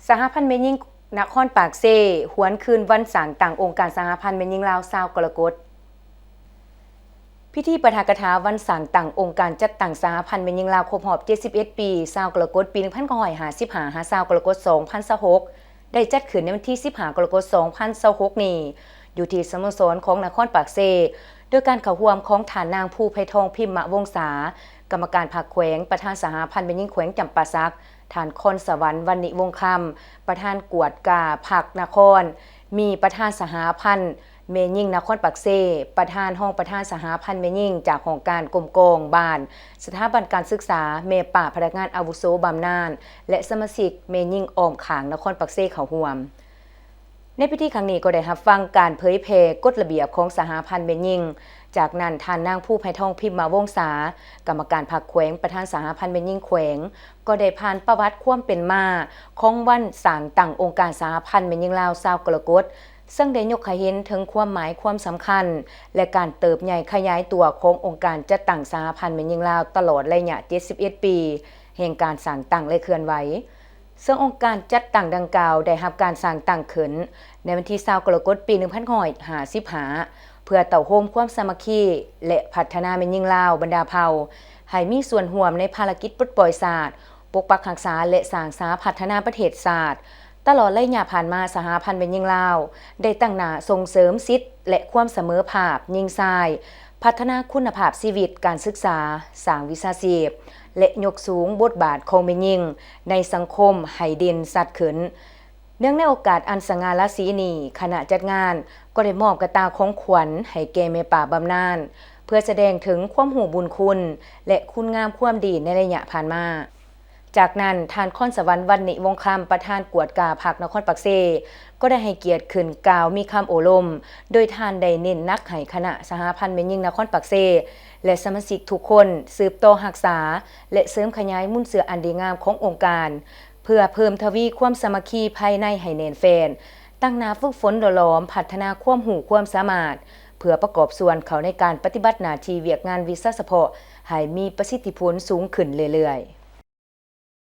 ສະຫະພັນແມ່ຍິງນະຄອນປາກເຊ ຫວນຄືນວັນສ້າງຕັ້ງອົງການສະຫະພັນແມ່ຍິງລາວ ຊາວກໍລະກົດ. ພິທີປາຖະກະຖາວັນສ້າງຕັ້ງອົງການຈັດຕັ້ງສະຫະພັນແມ່ຍິງລາວຄົບຮອບເຈັດສິບເອັດປີ ຊາວກໍລະກົດ ປີໜຶ່ງພັນເກົ້າຮ້ອຍຫ້າສິບຫ້າ ຫາ ຊາວກໍລະກົດ ສອງພັນຊາວຫົກ ໄດ້ຈັດຂຶ້ນໃນວັນທີສິບຫ້າ ກໍລະກົດ ສອງພັນຊາວຫົກນີ້ ຢູ່ທີ່ສະໂມສອນຂອງນະຄອນປາກເຊ ໂດຍການເຂົ້າຮ່ວມຂອງທ່ານນາງ ພູໄພທອງ ພິມມະວົງສາ ກຳມະການພັກແຂວງ, ປະທານສະຫະພັນແມ່ຍິງແຂວງຈຳປາສັກ, ທ່ານ ຄອນສະຫວັນ ວັນນິວົງຄຳ ປະທານກວດກາພັກນະຄອນ, ມີປະທານສະຫະພັນແມ່ຍິງນະຄອນປາກເຊ, ປະທານ, ຮອງປະທານສະຫະພັນແມ່ຍິງຈາກຫ້ອງການກົມກອງບ້ານ, ສະຖາບັນການສຶກສາ, ແມ່ປ້າພະນັກງານອາວຸໂສບຳນານ ແລະ ສະມາຊິກແມ່ຍິງອ້ອມຂ້າງນະຄອນປາກເຊເຂົ້າຮ່ວມ. ໃນພິທີຄັ້ງນີ້ກໍໄດ້ຮັບຟັງການເຜີຍແຜ່ກົດລະບຽບຂອງສະຫະພັນແມ່ຍິງ. ຈາກນັ້ນ, ທ່ານນາງ ພູໄພທອງ ພິມມະວົງສາ ກຳມະການພັກແຂວງ, ປະທານສະຫະພັນແມ່ຍິງແຂວງ ກໍໄດ້ຜ່ານປະຫວັດຄວາມເປັນມາຂອງວັນສ້າງຕັ້ງອົງການສະຫະພັນແມ່ຍິງລາວ ຊາວກໍລະກົດ, ເຊິ່ງໄດ້ຍົກໃຫ້ເຫັນເຖິງຄວາມໝາຍຄວາມສຳຄັນ ແລະ ການເຕີບໃຫຍ່ຂະຫຍາຍຕົວຂອງອົງການຈັດຕັ້ງສະຫະພັນແມ່ຍິງລາວຕະຫຼອດໄລຍະເຈັດສິບເອັດປີແຫ່ງການສ້າງຕັ້ງ ແລະ ເຄື່ອນໄຫວ. ເຊິ່ງອົງການຈັດຕັ້ງດັ່ງກ່າວໄດ້ຮັບການສ້າງຕັ້ງຂຶ້ນໃນວັນທີຊາວ ກໍລະກົດ ປີໜຶ່ງພັນເກົ້າຮ້ອຍຫ້າສິບຫ້າ ເພື່ອເຕົ້າໂຮມຄວາມສາມັກຄີ ແລະ ພັດທະນາແມ່ຍິງລາວບັນດາເຜົ່າ ໃຫ້ມີສ່ວນຮ່ວມໃນພາລະກິດປົດປ່ອຍຊາດ, ປົກປັກຮັກສາ ແລະ ສ້າງສາພັດທະນາປະເທດຊາດ. ຕະຫຼອດໄລຍະຜ່ານມາ, ສະຫະພັນແມ່ຍິງລາວໄດ້ຕັ້ງໜ້າສົ່ງເສີມສິດ ແລະ ຄວາມສະເໝີພາບຍິງຊາຍ, ພັດທະນາຄຸນນະພາບຊີວິດ, ການສຶກສາ, ສ້າງວິຊາຊີບ ແລະ ຍົກສູງບົດບາດຂອງແມ່ຍິງໃນສັງຄົມໃຫ້ເດັ່ນຊັດຂຶ້ນ. ເນື່ອງໃນໂອກາດອັນສະຫງ່າລາສີນີ້, ຄະນະຈັດງານກໍໄດ້ມອບກະຕ່າຂອງຂວັນໃຫ້ແກ່ແມ່ປ້າບຳນານ ເພື່ອສະແດງເຖິງຄວາມຮູ້ບຸນຄຸນ ແລະ ຄຸນງາມຄວາມດີໃນໄລຍະຜ່ານມາ. ຈາກນັ້ນ, ທ່ານ ຄອນສະຫວັນ ວັນນິວົງຄຳ ປະທານກວດກາພັກນະຄອນປາກເຊ ກໍໄດ້ໃຫ້ກຽດຂຶ້ນກ່າວມີຄຳໂອ້ລົມ, ໂດຍທ່ານໄດ້ເນັ້ນໜັກໃຫ້ຄະນະສະຫະພັນແມ່ຍິງນະຄອນປາກເຊ ແລະ ສະມາຊິກທຸກຄົນສືບຕໍ່ຮັກສາ ແລະ ເສີມຂະຫຍາຍມູນເຊື້ອອັນດີງາມຂອງອົງການ ເພື່ອເພີ່ມທະວີຄວາມສາມັກຄີພາຍໃນໃຫ້ແໜ້ນແຟ້ນ, ຕັ້ງໜ້າຝຶກຝົນຫຼໍ່ຫຼອມ, ພັດທະນາຄວາມຮູ້ຄວາມສາມາດ ເພື່ອປະກອບສ່ວນເຂົ້າໃນການປະຕິບັດໜ້າທີ່ວຽກງານວິຊາສະເພາະໃຫ້ມີປະສິດທິຜົນສູງຂຶ້ນເລື້ອຍໆ.